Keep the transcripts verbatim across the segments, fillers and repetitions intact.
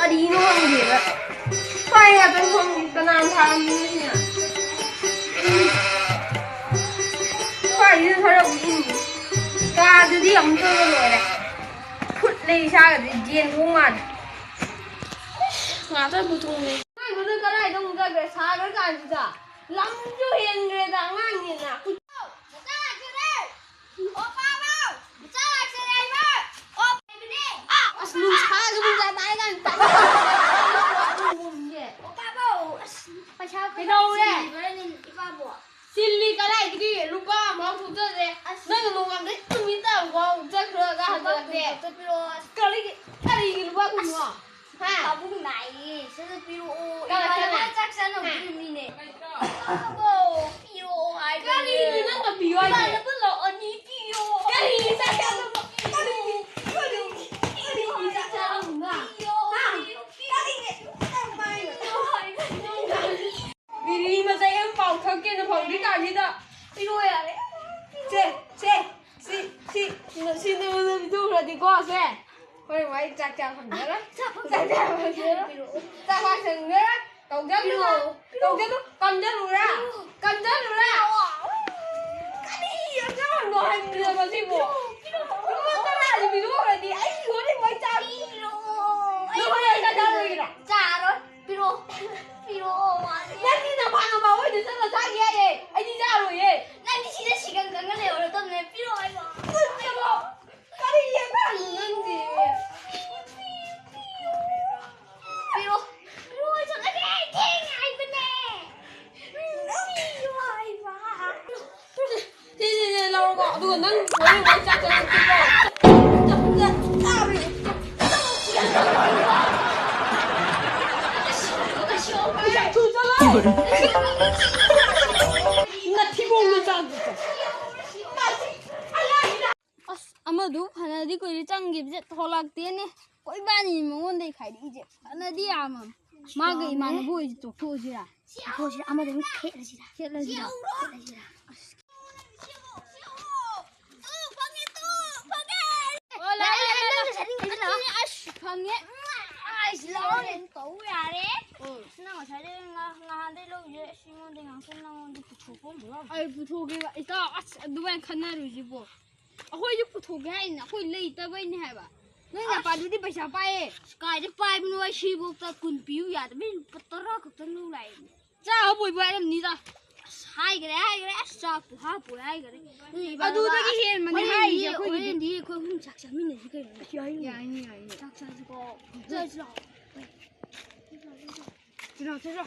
ꯀꯔꯤꯅꯣ ꯈꯪꯗꯦꯕ꯫ ꯁ꯭ꯋꯥꯏ ꯉꯥꯛꯇꯪ ꯐꯝꯃꯤ꯫ ꯀꯅꯥꯅ ꯊꯥꯔꯝꯃꯤꯅꯣ ꯁꯤꯅ? ꯎꯝ꯫ ꯁ꯭ꯋꯥꯏꯁꯤꯅ ꯈꯔꯕꯨ ꯏꯪꯉꯤ꯫ ꯀꯥꯗꯨꯗꯤ ꯑꯃꯨꯛꯇꯣꯏꯕ ꯂꯣꯏꯔꯦ꯫ ꯐꯨꯠꯂꯦ ꯏꯁꯥꯒꯗꯤ ꯌꯦꯟ ꯊꯣꯡ ꯃꯥꯜꯂꯦ꯫ ꯉꯥꯛꯇꯪ ꯄꯨꯊꯣꯛꯅꯦ꯫ ꯀꯥꯏꯗꯅꯣ ꯀꯗꯥꯏꯗ ꯑꯃꯨꯛ ꯆꯠꯈ꯭ꯔꯦ? ꯁꯥꯈ꯭ꯔ ꯀꯥꯟꯁꯤꯗ꯫ ꯂꯝꯁꯨ ꯍꯦꯟꯈ꯭ꯔꯦꯗ ꯑꯉꯥꯡꯅꯤꯅ꯫ ꯃꯆꯥ ꯂꯥꯛꯆꯔꯦ! ꯑꯣ ꯄꯥꯕ! ꯃꯆꯥ ꯂꯥꯛꯆꯔꯦ ꯍꯥꯏꯕ! ꯑꯣ ꯂꯩꯕꯅꯦ! ꯑꯁ, ꯅꯨꯡꯁꯥꯁꯨ ꯅꯨꯡꯁꯥ ꯇꯥꯏ ꯀꯥꯏꯅ ꯇꯥꯏ꯫ ꯑꯣ ꯄꯥꯕ! ꯑꯁ, ꯄꯩꯁꯥ ꯀꯩꯗꯧꯔꯦ? ꯁꯤꯕ꯭ꯔꯅꯦ ꯏꯄꯥꯕꯣ? ꯆꯤꯜꯂꯤ ꯀꯗꯥꯏꯗꯒꯤ? ꯂꯨꯄꯥ ꯑꯃ ꯊꯣꯛꯆꯗ꯭ꯔꯦ꯫ ꯑꯁ꯫ ꯅꯪꯅ ꯅꯣꯡꯉꯥꯟꯕꯗꯩ ꯅꯨꯃꯤꯠ ꯇꯥꯕ ꯐꯥꯎ ꯆꯠꯈ꯭ꯔꯒ ꯂꯨꯄꯥ ꯍꯟꯖꯤꯜꯂꯛꯇꯦ꯫ ꯀꯨꯟ ꯈꯛꯇ ꯄꯤꯔꯛꯑꯣ꯫ ꯑꯁ꯫ ꯀꯔꯤꯒꯤ, ꯀꯔꯤꯒꯤ ꯂꯨꯄꯥ ꯀꯨꯟꯅꯣ? ꯑꯁ꯫ ꯍꯥ? ꯄꯥꯕꯨꯡ ꯅꯥꯏꯌꯦ꯫ ꯁꯠ ꯁꯠ ꯄꯤꯔꯛꯑꯣ꯫ ꯀꯅꯥ, ꯏꯃꯥꯟꯅꯕ ꯀꯅꯥ? ꯆꯥꯛ ꯆꯥꯅꯧꯗꯣꯔꯤꯕꯅꯤꯅꯦ꯫ ꯍꯥ? ꯄꯥꯕꯨꯡ ꯄꯤꯔꯛꯑꯣ ꯍꯥꯏꯕꯅꯦ꯫ ꯀꯔꯤꯅꯣ ꯅꯪꯅ ꯄꯤꯌꯣ ꯍꯥꯏꯁꯦ? ꯏꯃꯥꯟꯅꯕ ꯂꯥꯛꯑꯅꯤ ꯄꯤꯌꯣ꯫ ꯀꯔꯤꯒꯤ ꯆꯥꯛ ꯆꯥꯅꯧ-, ꯀꯔꯤꯒꯤ, ꯀꯔꯤꯒꯤ, ꯀꯔꯤꯒꯤ ꯆꯥꯛ ꯆꯥꯅꯧꯅ? ꯄꯤꯌꯣ, ꯍꯥ? ꯄꯤꯌꯣ, ꯄꯤꯌꯣ꯫ ꯀꯔꯤꯒꯤ? ꯄꯤꯌꯣ ꯍꯥꯏꯕꯅꯦ꯫ ꯕꯤꯔꯤ ꯃꯆꯩ ꯑꯃ ꯄꯥꯎ ꯊꯛꯀꯦꯅ ꯐꯪꯗ꯭ꯔꯤ ꯀꯥꯟꯁꯤꯗ꯫ ꯄꯤꯔꯛꯑꯣ ꯌꯥꯔꯦ꯫ ꯁꯦ, ꯁꯦ, ꯁꯤ, ꯁꯤ, ꯁꯤ ꯅꯉꯣꯟꯗ ꯄꯤꯊꯣꯛꯈ꯭ꯔꯗꯤꯀꯣ, ꯁꯦ꯫ ꯍꯣꯔꯦꯟ ꯋꯥꯏ ꯆꯥꯛ ꯆꯥ ꯐꯪꯉꯔꯣꯏ꯫ ꯆꯥꯛ ꯐꯪꯉꯔꯣꯏ꯫ ꯆꯥꯛ ꯆꯥ ꯐꯪꯉꯔꯣꯏ꯫ ꯆꯥꯛ ꯆꯥ ꯐꯪꯉꯔꯣꯏ꯫ ꯇꯧꯖꯜꯂꯨ꯫ ꯄꯤꯔꯛꯑꯣ꯫ ꯇꯧꯖꯜꯂꯨ꯫ ꯀꯟꯖꯜꯂꯨꯔꯥ? ꯄꯤꯔꯛꯑꯣ꯫ ꯀꯟꯖꯜꯂꯨꯔꯥ? ꯄꯤꯔꯛꯑꯣ꯫ ꯀꯔꯤ ꯑꯉꯥꯡꯅꯣ ꯍꯥꯏꯕꯅꯤꯗ ꯃꯁꯤꯕꯨ? ꯄꯤꯔꯛꯑꯣ꯫ ꯂꯨꯄꯥ ꯇꯔꯥꯗꯤ ꯄꯤꯊꯣꯛꯈ꯭ꯔꯗꯤ ꯑꯩ ꯍꯣꯔꯦꯟ ꯋꯥꯏ ꯆꯥꯛ꯫ ꯄꯤꯔꯛꯑꯣ꯫ ꯅꯪ ꯍꯣꯔꯦꯟ ꯆꯥꯛ ꯆꯥꯔꯣꯏꯒꯦꯔꯥ? ꯆꯥꯔꯣꯏ꯫ ꯄꯤꯔꯛꯑꯣ꯫ ꯄꯤꯔꯛꯑꯣ꯫ ꯅꯪꯗꯤ ꯅꯃꯥꯟꯅꯕ ꯍꯣꯏꯗ ꯆꯠꯂ ꯆꯥꯒꯦ ꯍꯥꯏꯌꯦ꯫ ꯑꯩꯗꯤ ꯆꯥꯔꯣꯏꯌꯦ꯫ ꯅꯪꯗꯤ ꯁꯤꯗ ꯁꯤꯒꯪ ꯀꯪꯉ ꯂꯩꯍꯧꯔꯗꯕꯅꯦ꯫ ꯄꯤꯔꯛꯑꯣ ꯍꯥꯏꯕ꯫ ꯅꯪ ꯆꯠꯂꯣ꯫ ꯀꯔꯤ ꯌꯦꯡꯉꯣ ꯅꯪꯗꯤ? ꯄꯤꯔꯛꯑꯣ꯫ ꯄꯤꯔꯛꯑꯣ꯫ ꯆꯠꯂꯒꯦ꯫ ꯑꯩ ꯊꯦꯡꯉꯦ ꯍꯥꯏꯕꯅꯦ꯫ ꯄꯤꯔꯛꯑꯣ ꯍꯥꯏꯕ꯫ ꯁꯤ, ꯁꯤ, ꯁꯤ, ꯂꯧꯔꯣꯀꯣ꯫ ꯑꯗꯨꯒ ꯅꯪ ꯍꯣꯔꯦꯟ ꯃꯣꯏ ꯆꯥꯛ ꯆꯥꯔꯛꯇꯦꯀꯣ꯫ ꯆꯥꯔꯨꯏ꯫ ꯆꯥꯛ ꯆꯥꯔꯨꯏ꯫ ꯅꯊꯤꯕꯣꯡꯗꯣ ꯆꯥꯗ꯭ꯔꯤ꯫ ꯑꯁ, ꯑꯃꯗꯨ ꯐꯅꯗꯤ ꯀꯨꯏꯔꯦ ꯆꯪꯈꯤꯕꯁꯦ, ꯊꯣꯛꯂꯛꯇꯦꯅꯦ꯫ ꯀꯣꯏꯕꯥꯅꯤ ꯃꯉꯣꯟꯗꯩ ꯈꯥꯏꯔꯛꯏꯁꯦ꯫ ꯐꯅꯗꯤ ꯌꯥꯝꯃꯝ꯫ ꯃꯥꯒ ꯏꯃꯥꯟꯅꯕ ꯑꯣꯏꯁꯦ ꯇꯣꯛꯊꯣꯛꯑꯁꯤꯔꯥ? ꯇꯣꯛꯊꯣꯛꯑꯁꯤꯔꯥ? ꯑꯃꯗ ꯑꯗꯨꯝ ꯈꯦꯠꯂꯁꯤꯔꯥ? ꯈꯦꯠꯂꯁꯤꯔꯥ? ꯈꯦꯠꯂꯁꯤꯔꯥ? ꯑꯁ꯫ ꯑꯣ, ꯂꯥꯛꯑꯦ, ꯂꯥꯛꯑꯦ, ꯂꯥꯛꯑꯦ꯫ ꯑꯁ, ꯐꯪꯉꯦ꯫ ꯑꯁ, ꯑꯩ ꯄꯨꯊꯣꯛꯀꯦꯕ꯫ ꯏꯇꯥꯎ, ꯑꯁ, ꯑꯗꯨꯃꯥꯏꯅ ꯈꯟꯅꯔꯨꯁꯤꯕꯣ꯫ ꯑꯩꯈꯣꯏꯁꯨ ꯄꯨꯊꯣꯛꯀꯦ ꯍꯥꯏꯅ, ꯑꯩꯈꯣꯏ ꯂꯩꯇꯕꯩꯅꯦ ꯍꯥꯏꯕ꯫ ꯅꯣꯏ ꯅꯄꯥꯗꯨꯗꯤ ꯄꯩꯁꯥ ꯄꯥꯏꯌꯦ꯫ ꯀꯥꯏꯗ ꯄꯥꯏꯕꯅꯣ? ꯑꯩ ꯁꯤꯐꯥꯎꯗ ꯀꯨꯟ ꯄꯤꯌꯨ ꯌꯥꯗꯕꯩ ꯂꯨꯄꯥ ꯇꯔꯥ ꯈꯛꯇꯪ ꯂꯧ ꯂꯥꯛꯏꯅꯦ꯫ ꯆꯥꯕ ꯄꯣꯏꯕ ꯍꯥꯏꯔꯝꯅꯤꯗ꯫ ꯑꯁ, ꯍꯥꯏꯈ꯭ꯔꯦ, ꯍꯥꯏꯈ꯭ꯔꯦ꯫ ꯑꯁ, ꯆꯥꯛꯄꯨ ꯍꯥꯞꯄꯣꯏ ꯍꯥꯏꯈ꯭ꯔꯦ꯫ ꯅꯣꯏ ꯏꯕꯥ ꯑꯗꯨꯗꯒꯤ ꯍꯦꯟꯕꯅꯦ ꯍꯣꯔꯦꯟꯗꯤ, ꯍꯥꯏꯔꯤꯁꯦ ꯑꯩꯈꯣꯏꯒꯤꯗꯤ꯫ ꯍꯣꯔꯦꯟꯗꯤ ꯑꯩꯈꯣꯏ ꯑꯍꯨꯝ ꯆꯥꯛ ꯆꯥꯃꯤꯟꯅꯁꯤ ꯀꯩꯅꯣ꯫ ꯌꯥꯏꯅꯦ, ꯌꯥꯏꯅꯦ, ꯌꯥꯏꯅꯦ꯫ ꯆꯥꯛ ꯆꯥꯁꯤꯀꯣ꯫ ꯆꯥꯁꯤ ꯂꯥꯛꯑꯣ꯫ ꯆꯠꯂꯣ, ꯆꯠꯂꯣ꯫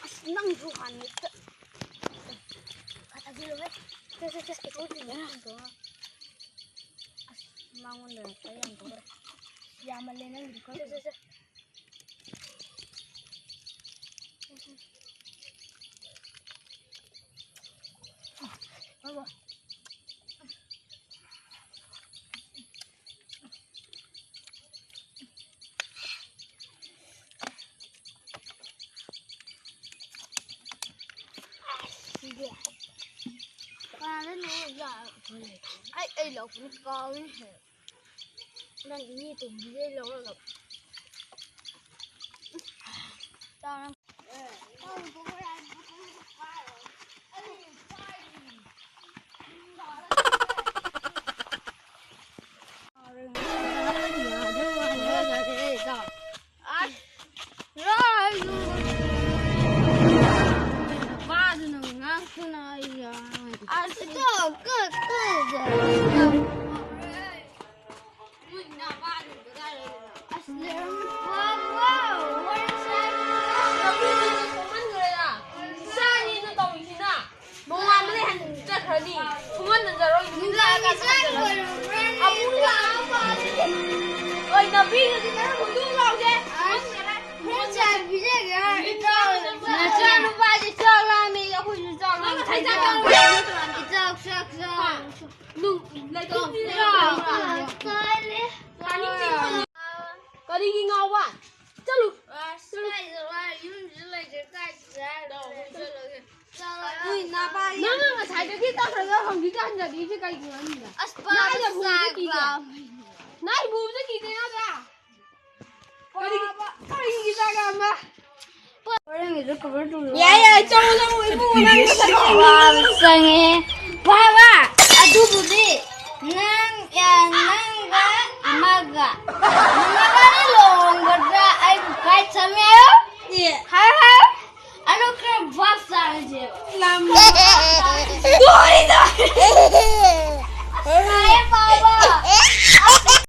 ꯑꯁ, ꯅꯪꯁꯨ ꯍꯥꯟꯅ ꯍꯦꯛꯇ ꯈꯔ ꯊꯥꯖꯤꯜꯂꯨꯍꯦ꯫ ꯁꯦ, ꯁꯦ, ꯁꯦ, ꯏꯇꯣꯝ ꯇꯤꯟꯅ ꯍꯟꯗꯣꯛꯑꯣ꯫ ꯑꯁ, ꯃꯉꯣꯟꯗ ꯈꯔ ꯌꯥꯝ ꯇꯧꯔꯦ꯫ ꯌꯥꯝꯃꯜꯂꯦ ꯅꯪꯒꯤꯗꯤ ꯈꯔ꯫ ꯁꯦ, ꯁꯦ, ꯁꯦ꯫ ꯁꯤꯗꯤ ꯀꯅꯥꯗ ꯅꯣꯛꯑꯒ ꯑꯩ, ꯑꯩ ꯂꯧꯕꯅ ꯀꯥꯎꯏꯅꯦ꯫ ꯅꯪ ꯏꯅꯦ ꯇꯣꯝꯕꯤꯗꯩ ꯂꯧꯔꯒ ꯆꯥꯎꯅ ꯅꯣꯡꯉꯥꯟꯕꯗꯩ ꯍꯟ ꯆꯠꯈ꯭ꯔꯅꯤ꯫ ꯁꯨꯡꯍꯟ ꯍꯟꯖꯔꯣꯏ꯫ ꯅꯨꯃꯤꯠ ꯂꯥꯛꯑꯀꯥꯟꯗ ꯍꯟꯖꯔꯅꯤ꯫ ꯑꯃꯨꯛ ꯂꯥꯛꯑꯒ ꯃꯥꯗꯤ꯫ ꯍꯣꯏ, ꯅꯥꯄꯤꯗꯨꯗꯤ ꯈꯔ ꯍꯨꯟꯗꯣꯛ ꯂꯥꯎꯁꯦ꯫ ꯅꯆꯥꯅꯨꯄꯥꯁꯦ ꯆꯥꯛ ꯂꯥꯝꯃꯦ, ꯑꯩꯈꯣꯏꯁꯨ ꯆꯥꯛ ꯂꯥꯝꯃꯦ꯫ ꯆꯥꯛ, ꯆꯥꯛ, ꯆꯥꯛ꯫ ꯅꯨꯡ-, ꯂꯩꯊꯣꯛꯄꯤꯔꯣ꯫ ꯀꯔꯤꯒꯤ ꯉꯥꯎꯕ? ꯆꯠꯂꯨ꯫ ꯑꯁ, ꯀꯥꯏꯗ ꯋꯥ-, ꯌꯨꯝꯁꯤꯗ ꯂꯩꯇ꯭ꯔꯦ, ꯀꯥꯏ ꯆꯠꯁꯦ ꯍꯥꯏꯅꯣ? ꯆꯍꯤ ꯇꯥꯈ꯭ꯔꯒ ꯍꯧꯖꯤꯛ ꯍꯟꯖꯜꯂꯛꯏꯁꯦ ꯀꯩꯒꯤꯅꯣ ꯍꯥꯏꯕꯅꯤꯗ? ꯑꯁ ꯄꯥꯕ ꯅꯥꯏꯅ ꯍꯨꯝꯕ ꯆꯥꯛ ꯀꯤꯗꯦ꯫ ꯂꯥꯝꯃꯦ꯫ ꯅꯥꯏ ꯍꯨꯝꯕꯁꯦ ꯀꯤꯗꯦ ꯅꯠꯇ꯭ꯔꯥ? ꯀꯔꯤꯒꯤ ꯀꯔꯤꯒꯤ ꯆꯥꯛ ꯂꯥꯝꯕ? ꯍꯣꯔꯦꯟꯒꯤꯁꯨ ꯀꯣꯚꯔ ꯇꯧꯔꯣ꯫ ꯌꯥꯏ ꯌꯥꯏ ꯆꯠꯂꯣ ꯆꯠꯂꯣ ꯏꯕꯨꯡꯉꯣ ꯅꯪ ꯅꯁꯛ ꯊꯤꯕ꯫ ꯋꯥꯕ ꯆꯪꯉꯦ꯫ ꯄꯥꯕ ꯑꯗꯨꯕꯨꯗꯤ ꯅꯪ ꯑ, ꯅꯪꯒ ꯏꯃꯥꯒ ꯏꯃꯥꯒ